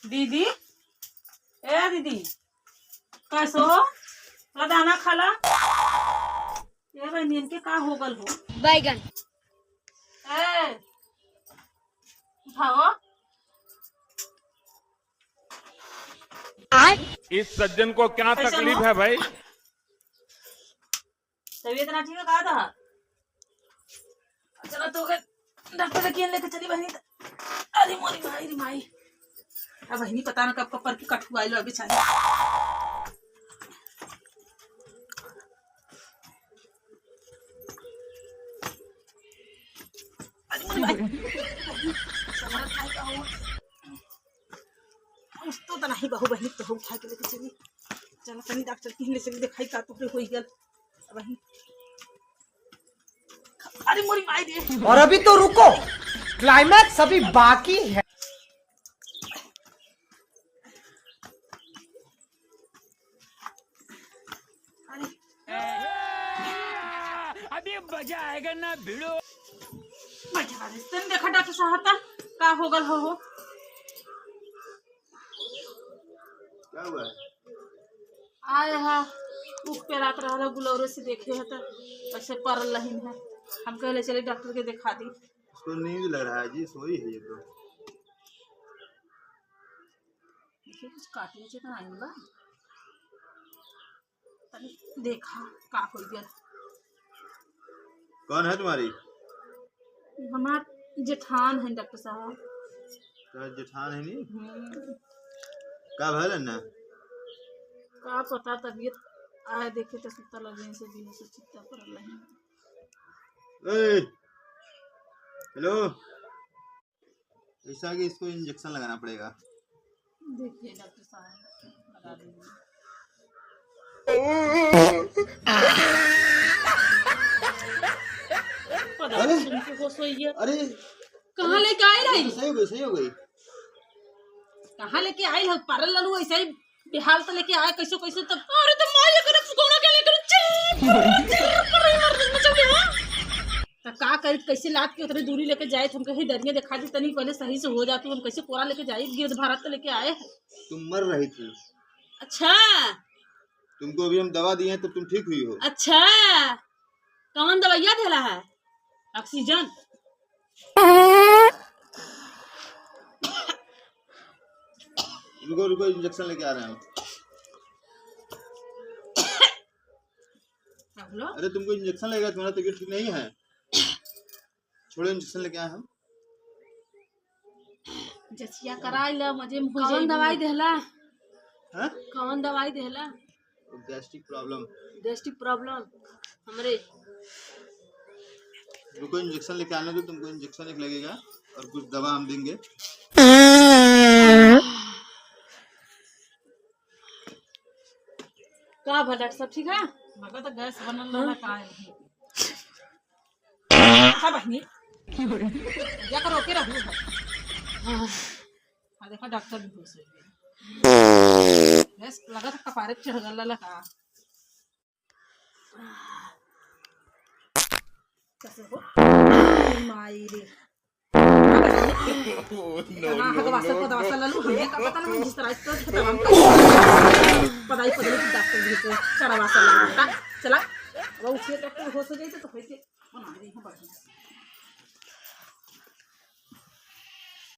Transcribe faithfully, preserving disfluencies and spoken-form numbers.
दीदी, ए दीदी, कैसो हो? ला दाना खाला। ए बहनी, इनके का हो गल हो? बैगन। ए, उठाओ। इस सज्जन को क्या कैसे तकलीफ हो? है भाई? तबीयत ना ठीक है, कहा था? चलो तो के डॉक्टर के लेके चली बहनी। अरे मोरी माई रे माई, अब बहनी पता ना कब कब पर की कठुआई लो अभी चाहे। अरे मोरी माई, समझ आई का हो? उस तो तना ही बहू बहनी तो उठा के लेके चली। चलो तनी डॉक्टर की ले चली, दिखाई का तोहरे होई गल। वही। अरे मोरी माई रे। और अभी तो रुको, क्लाइमैक्स अभी बाकी है। अरे। अभी मजा आएगा ना भिड़ो। बैठा रहे। तन देखा डॉक्टर साहब, ता का हो गल हो, हो? क्या हुआ है? आए हा, उठ पे रात रहला, बुलौरे से देखे है तो ऐसे परल लहिन है। हम कहले चले डॉक्टर के दिखा दी। इसको नींद लग रहा है जी, सोई है ये तो। देखिए, कुछ काटे उचे तो नहीं बा। तनी देखा का हो गया। कौन है तुम्हारी? हमार जेठान है डॉक्टर साहब। तो जेठान है नी? हम्म। का भल है ना? का पता, तबीयत आए देखे तो सुता लगे से दिन से चित्ता पड़ल है। ए, हेलो। ऐसा कि इसको इंजेक्शन लगाना पड़ेगा। देखिए डॉक्टर साहब, लगा दीजिए। पता अरे! नहीं तुमको होश होई है। अरे! कहाँ अरे! लेके आए रही? सही हो गई, सही हो गई। कहाँ लेके आए हो? पारल लालू ऐसा ही बेहाल तो लेके आए, कैसो कैसो तब। अरे तो माई, अगर फुकौना के लेकर चिर, चिर, चिर, पर रही मर, मर, मर, मर, त का करी, कैसे लाद के उतने दूरी लेके जाए? हम कहीं दरिया दिखा दी तनी, पहले सही से हो जातू, हम कैसे कोरा लेके जाए? गिरद भारत तो लेके आए हैं। तुम मर रही थी। अच्छा। तुमको अभी हम दवा दिए हैं, तब तुम ठीक हुई हो। अच्छा, कौन दवाइया देला है? ऑक्सीजन? रुको, रुको, इंजेक्शन लेके आ रहे हैं हम। का बोलो? अरे, तुमको इंजेक्शन लगेगा, तुम्हारा तबीयत ठीक नहीं है। छोड़ो, इंजेक्शन लेके आए हम। जसिया कराई ला, मजे में हो कौन जाई। दवाई देहला? हाँ? कौन दवाई देहला? वो गैस्ट्रिक प्रॉब्लम। गैस्ट्रिक प्रॉब्लम हमरे। रुको, इंजेक्शन लेके आने दो, तुमको इंजेक्शन एक लगेगा और कुछ दवा हम देंगे। का भा डॉक्टर साहब, ठीक है? मगर तो गैस बनल रहला का है? हाँ बहिनी, या करो के रहू। हाँ, देखा डॉक्टर भी खुश हो गए। गैस लगा था कपारे पे चढ़ गला लगा। कैसे हो? माई रे। हाँ, हगवा से पदवा से ललू, हमें का पता ना, जिस तरह से तो तमाम पदाई पदली की डॉक्टर भी तो चढ़वा से ललू का। चला, अब उठिए डॉक्टर होश हो जाए तो होइके बना दे, हाँ, बढ़िया।